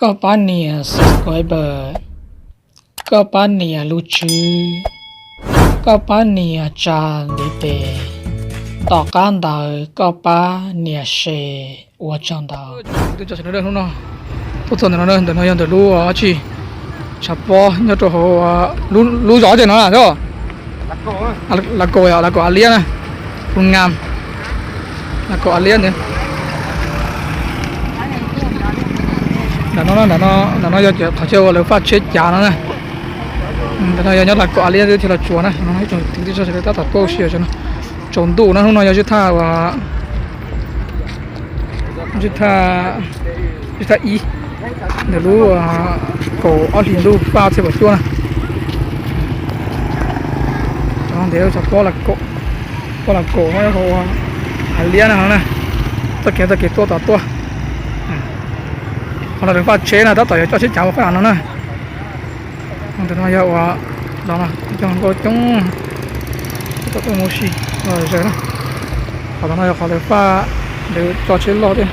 Koj pab nias subscribe, koj pab nias lub tswb, koj pab nias tsa ntiv tes, tom qab ntawd koj pab nias share ua tsaug ntau. Hnub no tuaj txog ntawm no, ntawm no yog ntawm lub dab tsi, tshav pob nyob rau hauv lub zos tej no na, Lav Kaum, Lav Kaum, Lav Kaum A Liab na, Phoo Ngam, Lav Kaum A Liab ntawd. Ntawm no, ntawm no yog qhov chaw uas lawv faj tsheb cav no na. Ntawm no yog nyob Lav Kaum A Liab thiaj los tsuas na, ib tsoom kwv tij sawv daws tab tom tuaj ua si no. Tsaus ntuj na, hnub no yog zij thaj uas zij thaj, zij thaj ib ntawm lub kaum ob hlis ntuj paj txhiab kaum cuaj na. Cov no ntev, cov pob Lav Kaum, pob Lav Kaum no yog hauv A Liab na, txoj kev, txoj kev tuaj tom tuaj. Qhov no lawv faj tsheb na, tab tom yuav coj tsheb cav ua faj no na. Ntawm no yog uas los no cov nkauj coob, tab tom tuaj mus ua si los zaws na. Qhov no yog qhov lawv faj, lawv tso tsheb loj thiab.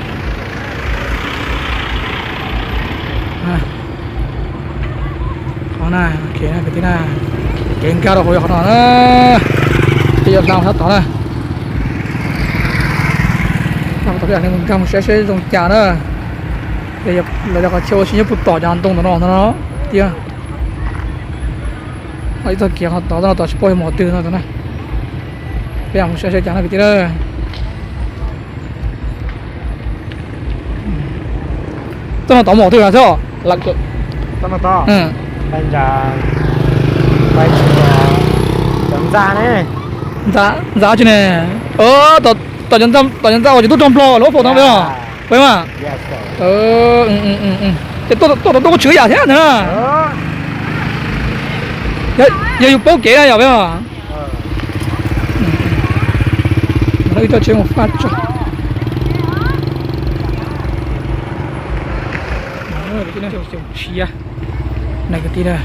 Qhov na, kev na kwv tij na, kev nkag rau hauv yog qhov no na, ces yog hla sab tod na. Tab tom peb mus nkag mus saib seb zoo cas na. Lawv yog qhov chaw ua si nyob puag tom cov ntoo ntawm no no tiag. Ib txoj kev qhov tod no tod tsis paub yog mus qhov twg no na. Peb mus saib seb cas no kwv tij na. Txoj no tod mus qhov twg no xwb? Ntxa, ntxa tsi ne. Tom cov ntxa uas tsis tub rog nplog lub faus no peb os. Peb mas. Ces tuaj tod tuaj kuj tshwm yam thiab ntag na. Yog yus paub kev na yog peb os. Ib txoj tsheb mus faj tso. Xyoo tshiab na kwv tij na,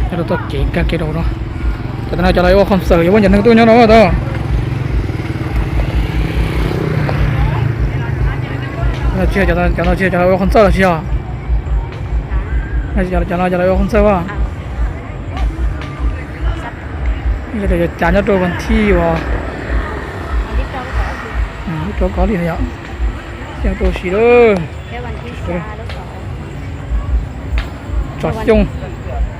nyob rau txoj kev nkag kev rau no. Cov no cov lawv ua concert, yuav muaj cov neeg tuaj nyob no tau. Cov no tsis yog cov lawv ua concert los tsis yog? Cov no cov lawv ua concert as. Yog cav nyob rau vas thij uas rau kov li no yom. Xyoo tuaj si lawm. Tsom xyoo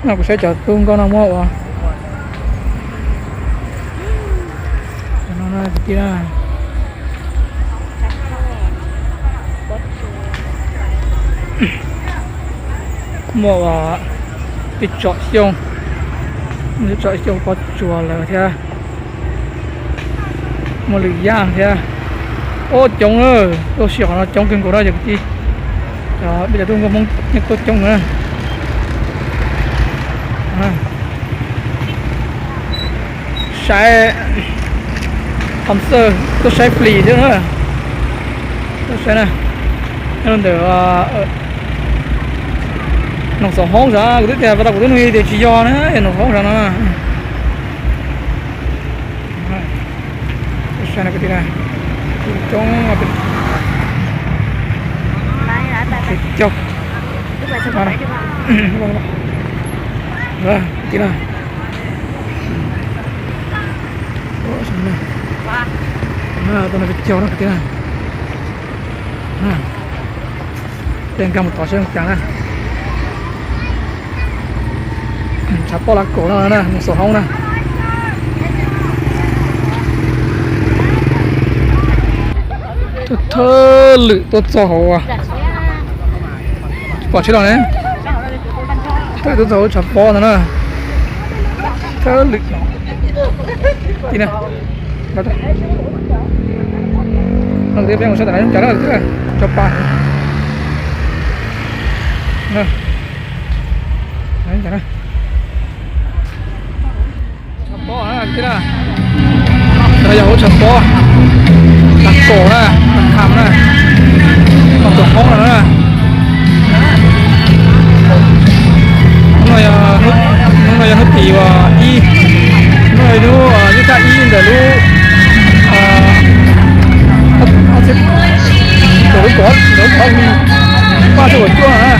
no kuv saib cov tub nkauj no muab ua. Cov no na kwv tij na. Muaj ua tib tsom xyoo, tib tsom xyoo pob tsuas lawm thiab. Muaj lwm yam thiab. Ua coob na, tuaj si qhov no coob kawg nkaus na cov kwv tij. Peb cov tub nkauj Hmoob yeej tuaj coob na. Saib concert, tuaj saib flis thiab na. Tuaj saib na, nyob rau ntawm Noom Xaum Hoob sav, kuv twb tias pas tas kuv twb nug tias tsis yog na, yog Noom Xaum Hoob sav no. Saib no kwv tij na, coob, coob. Kwv tij na, tuaj no peb caug no kwv tij na. Tej nkag mus tod seb zoo cas na. Tshav pob Lav Kaum no na, Noom Xaum Hoob na. Thawj lwm tuaj txog hauv, pom tsheb los ne. Thawj lwm tuaj txog hauv tshav pob no na. Thawj lwm. Ti na. No kwv tij peb mus saib tas zoo cas na, tso pa. Tshav pob na, no yog hauv tshav pob Lav Kaum na, Lav Kham na, Noom Xaum Hoob no na. Hnub no yog hnub tim uas ib, hnub no yog hnub ib thaj ib ntawm lub, ntawm lub kaum, ntawm lub kaum hli. Faj txhiab kaum cuaj na.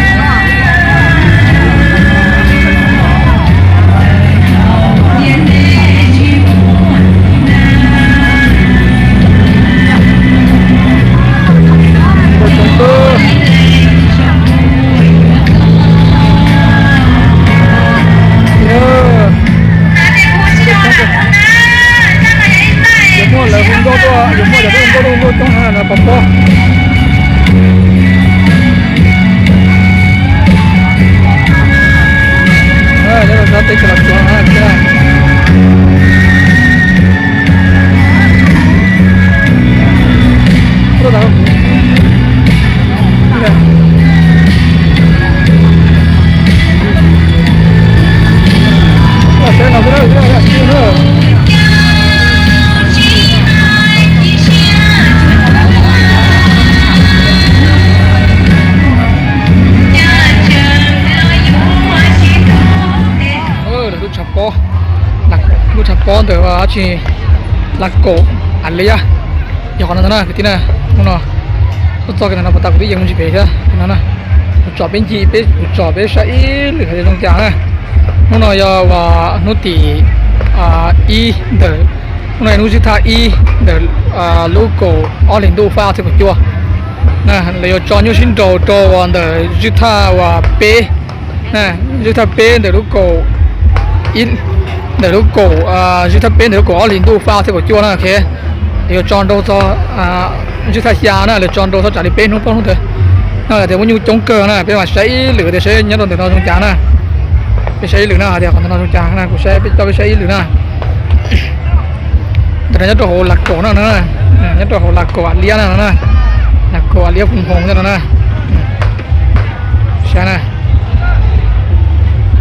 Yuav muaj lawv hu nkauj tuaj, yuav muaj cov hu nkauj tuaj, hu nkauj coob na no pov pob. Nyob rau sab teb chaws Los Tsuas na. Lub tshav pob, lub tshav pob ntawm dab tsi, Lav Kaum Av Liab, yog qhov no ntag na kwv tij na. Hnub no tuaj txog kiag ntawm no puas tas kuv twb yees mus tsis pem thiab no na. Kuv tsom peb ncig peb, kuv tsom peb saib ib lwm hais tias zoo cas na. Hnub no yog uas hnub tim ib ntawm, hnub no yog hnub zwj thaj ib ntawm lub kaum ob hlis ntuj faj txhiab kaum cuaj. Lawv yuav tso nyuj sib nraus rau uas ntawm zwj thaj uas peb, zwj thaj peb ntawm lub kaum, ntawm lub kaum, zwj thaj peb ntawm lub kaum ob hlis ntuj faj txhiab kaum cuaj na. Lawv yuav tso nraus txog zwj thaj xya na, lawv tso nraus txog tsam li peb hnub plaub hnub ntawd. No tias muaj nyuj coob kawg na, peb mam saib ib lwm tias saib nyob rau ntawm no zoo cas na. Peb saib ib lwm na hais tias qhov ntawm no zoo cas na, kuv saib, peb coj peb saib ib lwm na. Ntawm no nyob rau hauv Lav Kaum no na, nyob rau hauv Lav Kaum Av Liab na no na, Lav Kaum Av Liab Phoos Hoos no na. Saib na,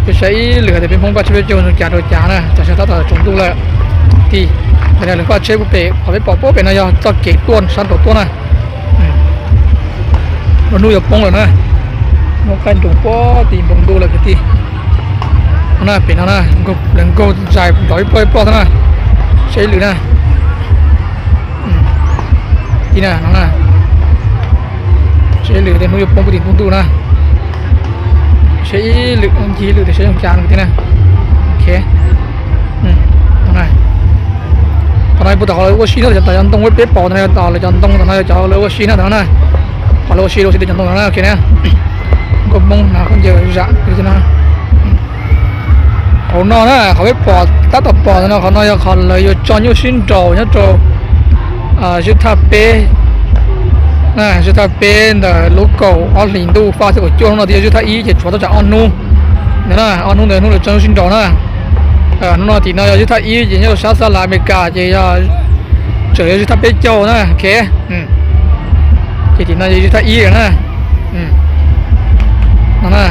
peb saib ib lwm tias peb Hmoob faj tsheb peb caug zoo cas rau cas na, tam sim no tab tom tsaus ntuj lawm. Tim lawv faj tsheb pem qhov peb pom puag pem no yog txoj kev tuaj sab nraud tuaj na. Lub hnub yuav poob lawm na, hnub qaij nroos puag tim npoo ntuj lawm kwv tij. No na, pem no na, lawv nkaug zais nrov ib ploj ib ploj xwb na. Saib ib lwm na. Tim no na, saib ib lwm tias hnub yuav poob puag tim npoo ntuj na. Saib ib lwm, ncig ib lwm tias saib zoo cas kwv tij na. Qhov no puag tom qhov lawv ua si na, tom cov ntoo peb pom no, tom lawv cov ntoo tom no yog cov lawv ua si na, tom no na. Qhov lawv ua si, lawv ua si rau cov ntoo no na, ok na. Nkauj Hmoob hnav khaub ncaws zam no. Hauv no na, qhov peb pom, tab tom pom no, qhov no yog qhov lawv yuav tso nyuj sib nraus nyob rau zwj thaj peb, zwj thaj peb ntawm lub kaum ob hlis ntuj faj txhiab kaum cuaj. Hnub no twb yog zwj thaj ib ces tshuav tab tsam ob hnub. Ntawd na, ob hnub ntawd hnub lawv tso nyuj sib nraus na. Hnub no tim no yog zwj thaj ib ces nyob rau sab xab lav Amelikas ces yog, tseem yog zwj thaj peb caug na, ok. Ces tim no yog zwj thaj ib na. No na,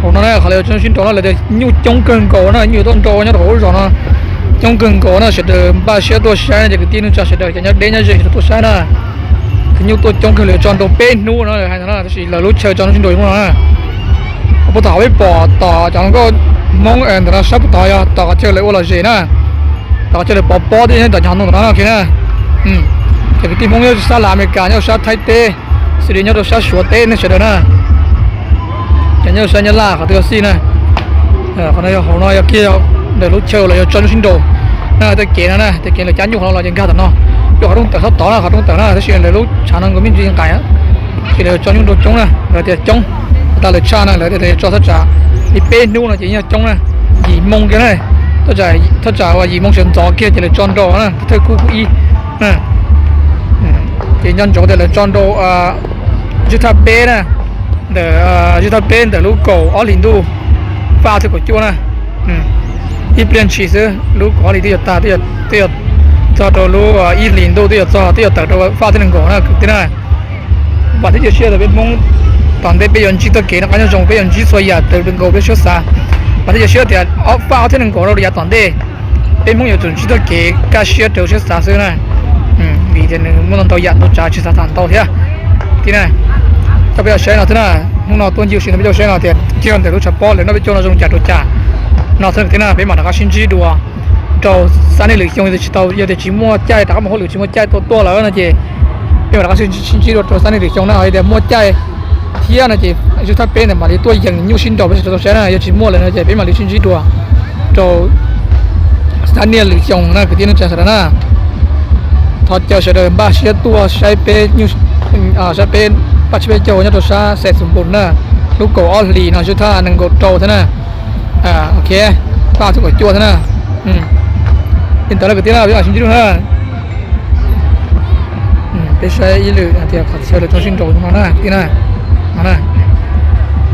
hauv no na qhov lawv tso nyuj sib nraus no lawv tias nyuj coob kawg nkaus na, nyuj tuaj nraus nyob rau hauv lub zos no coob kawg nkaus na, sawv daws npaj siab tuaj saib na, ces kwv tij neej tsa sawv daws cov nyob deb nyob ze sawv daws tuaj saib na. Ces nyuj tuaj coob kawg, lawv tso nraus peb hnub no hais ntawd na, tab sis lawv lub chaw tso nyuj sib nraus hnub no na. Puag tom qhov peb pom tom cov hluas nkauj Hmoob ntawm no sab puag tod yog tom qhov chaw lawv ua lom zem na, tom qhov chaw lawv pov pob twb nyob tom cov ntoo tom no na, ok na. Ces kwv tij Hmoob nyob sab lav Amelikas, nyob sab Thaib teb, xws li nyob rau sab Suav teb nej sawv daws na, ces nyob sab Nyab Laj qhov twg xij na. Qhov no yog hauv no yog kiag ntawm lub chaw lawv yuav tso nyuj sib nraus na, tej kev no na, tej kev lawv cab nyuj qhov no los ces nkag tom no, yog qhov rooj tawm sab tod na, qhov rooj tawm na, tab sis lawv lub tshav no nkaus me ntsis nqaim, ces lawv yuav tso nyuj nraus coob na, lawv tias coob, tas lawv tshaj na, lawv tias lawv yuav tso thaj tsam li peb hnub no ces yeej coob na, yim moo kiag na, thaj tsam uas yim moo sawv ntxov kiag ces lawv tso nraus na, thawj kub kub ib. Ces nco ntsoov tias lawv tso nraus zwj thaj peb na, ntawm zwj thaj peb ntawm lub kaum ob hlis ntuj faj txhiab kaum cuaj na, ib pliag ntshis xwb lub kaum ob hlis twb yuav tag, twb yuav txog rau lub ib hlis ntuj twb yuav txog, twb yuav tawm rau faj txhiab nees nkaum na kwv tij na. Vam thiab cia siab tias peb Hmoob tom ntej peb yuav ntsib txoj kev noj qab nyob zoo, peb yuav ntsib txhua yam raws nkaus peb siab xav. Vam thiab cia siab tias ob faj ob txhiab nees nkaum rau yav tom ntej peb Hmoob yuav tsum ntsib txoj kev kaj siab raws siab xav xwb na. Vim tias nws muaj ntau yam ntau tsav tsis xav tham ntau thiab. Kwv tij na, coj peb los saib no xwb na, hnub no tuaj ncig ua si no peb coj saib no tias kiag ntawm lub tshav pob lawv noj peb caug no zoo cas rau cas. No xwb kwv tij na, peb mam rov qab sib ntsib dua rau xab neej lwm xyoo, yog tias tsis tau, yog tias tsis muaj caij rov qab mus hauj lwm tsis muaj caij tua tuaj lawm no ces peb mam rov qab sib ntsib dua rau xab neej lwm xyoo na, yog tias muaj caij thiab no ces yog thaj peb ntawd mam li tuaj yees nyuj sib nraus peb sawv daws tau saib na, yog tsis muaj lawm no ces peb mam li sib ntsib dua rau tab niaj lwm xyoo na kwv tij neej tsa sawv daws na. Thov caw sawv daws npaj siab tuaj saib peb, saib peb paj tsib peb caug nyob rau sab xeem Xus Npus na, lub kaum ob hlis no xub thaj nees nkaum rau thiab na. Ok, paj thib kaum cuaj thiab na. Li ntawd na kwv tij na, peb mam sib ntsib dua na. Peb saib ib lwm hais tias qhov chaw lawv tso sib nraus no na kwv tij na. No na,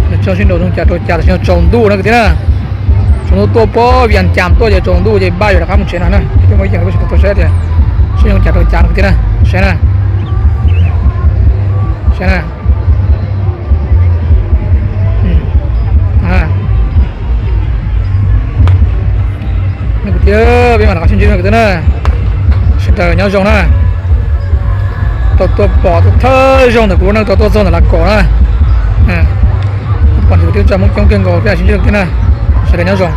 lawv tso sib nraus zoo cas rau cas tam sim no tsaus ntuj na kwv tij na. Tsaus ntuj tuaj pab Vias Cas tuaj ces tsaus ntuj ces npaj yuav rov qab mus tsev no na. Peb muaj ib co peb sawv daws tau saib tias sib zoo cas rau cas no kwv tij na. Saib na, saib na. Kwv tij, peb mam rov qab sib ntsib kwv tij na. Sawv daws nyob zoo na. Tau tuaj pom thawj zaug ntawm kuv lub neej tau tuaj txog ntawm Lav Kaum na. Pom ntawm kwv tij tsa Hmoob coob kawg nkaus, peb mam sib ntsib kwv tij na. Sawv daws nyob zoo.